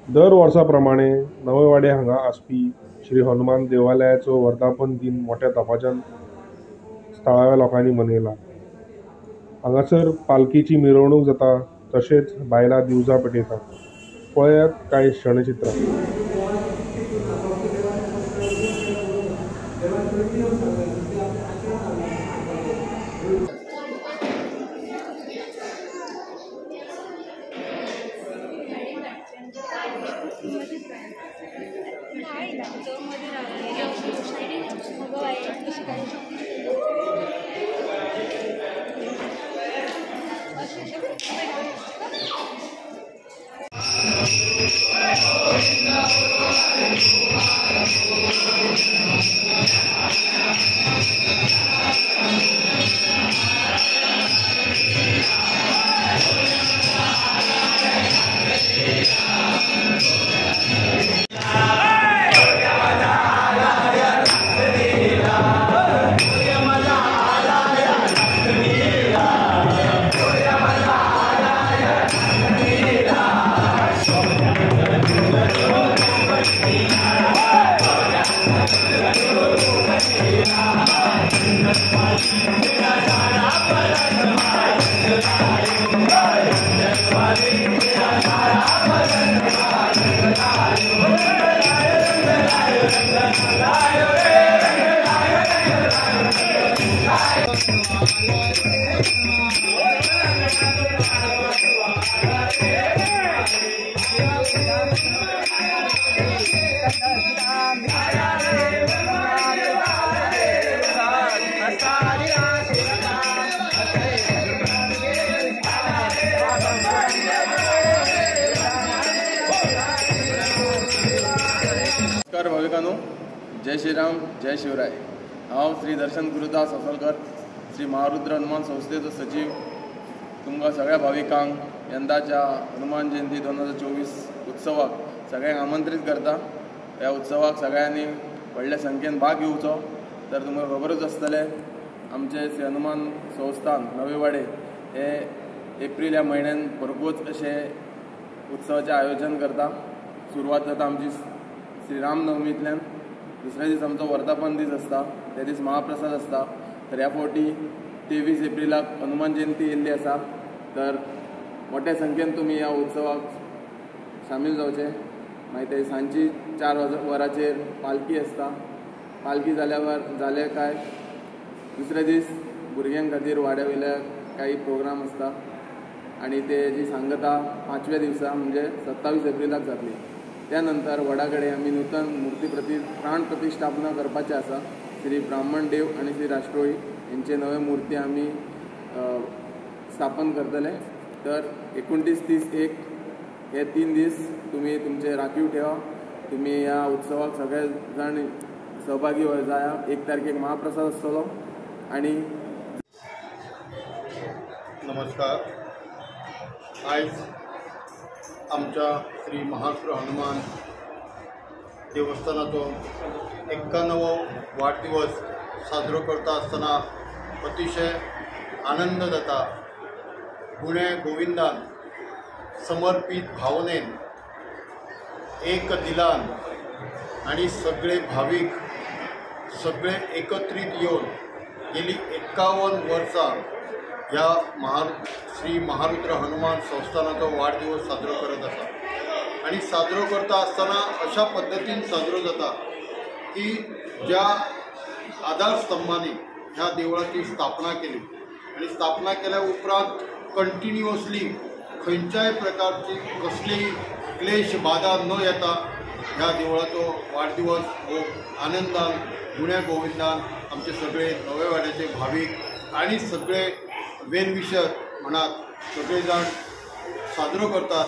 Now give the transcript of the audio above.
दर वर्सा प्रमाणे नवेवाडे हांगा आसपी श्री हनुमान देवालयाचो वर्धापन दिन मोठ्या दबाज्यान थळाव्या लोकांनी मनयला. हांगासर पालखेची मिरवणूक जाता, तशेंच बायलां दिवजां पेटयतात. पळयात कांय क्षणचित्रां. नमस्कार भाविकांनो, जय श्रीराम, जय शिवराय. हांव श्री दर्शन गुरुदास असलकर, श्री महारुद्र हनुमान संस्थेचो सचीव. तुमकां सगळ्या भाविकांक यंदाच्या हनुमान जयंती 2024 उत्सवाक सगळ्यांक आमंत्रीत करता. ह्या उत्सवाक सगळ्यांनी व्हडल्या संख्येन भाग घेवचो. तर तुमकां खबरूच आसतलें, आमचे श्री हनुमान संस्थान नवेवाडे हे एप्रील ह्या म्हयन्यान भरपूर अशें उत्सवाचें आयोजन करता. सुरवात जाता आमची श्री रामनवमींतल्यान. दुसऱ्या दीस आमचो वर्धापन दीस आसता, त्या दीस महाप्रसाद आसता. तर ह्या फावटी 23 एप्रिलाक हनुमान जयंती येयल्ली आसा. तर मोठ्या संख्येन तुमी ह्या उत्सवाक सामील जावचे. मागीर ते सांजची 4 वरांचेर पालखी आसता. पालखी जाले काय दुसऱ्या दीस भुरग्यां खातीर वाड्या वयल्या काही प्रोग्राम आसता आनी ते जी सांगता 5व्या दिसा म्हणजे 27 एप्रिलाक जातली. त्या नंतर वडा कडेन आमी नूतन मूर्ती प्राण प्रतिष्ठापना करपाचें आसा. श्री ब्राह्मण देव आनी श्री राष्ट्रोळी हेंचे नवे मूर्ती आमी स्थापन करतले. तर 29, 30, 1 हे 3 दीस तुमी तुमचे राखीव ठेवा. तुमी ह्या उत्सवाक सगळे जाण सहभागी जाया. 1 तारखेक महाप्रसाद आसतलो. आनी नमस्कार. आयज आमच्या श्री महारुद्र हनुमान देवस्थानाचो 91वो वाडदिवस साजरो करता आसतना अतिशय आनंद जाता. गुणे गोविंदान समर्पित भावनेन एक दिलान आनी सगळे भावीक सगळे एकत्रीत येवन गेली 51 वर्सां ह्या श्री महारुद्र हनुमान संस्थानाचो वाडदिवस साजरो करत आसा. आनी साजरो करता आसतना अशा पद्दतीन साजरो जाता की ज्या आधारस्तंभांनी ह्या देवळाची स्थापना केली आनी स्थापना केल्या उपरांत कंटिन्युअसली खंयच्याय प्रकारची कसलीय क्लेश बाधा न येता ह्या देवळाचो वाडदिवस हो आनंदान गुण्या गोविंदान आमचे सगळे नवेवाड्याचे भावीक आनी सगळे वेलविशर म्हणात सगळे जाण साजरो करतात.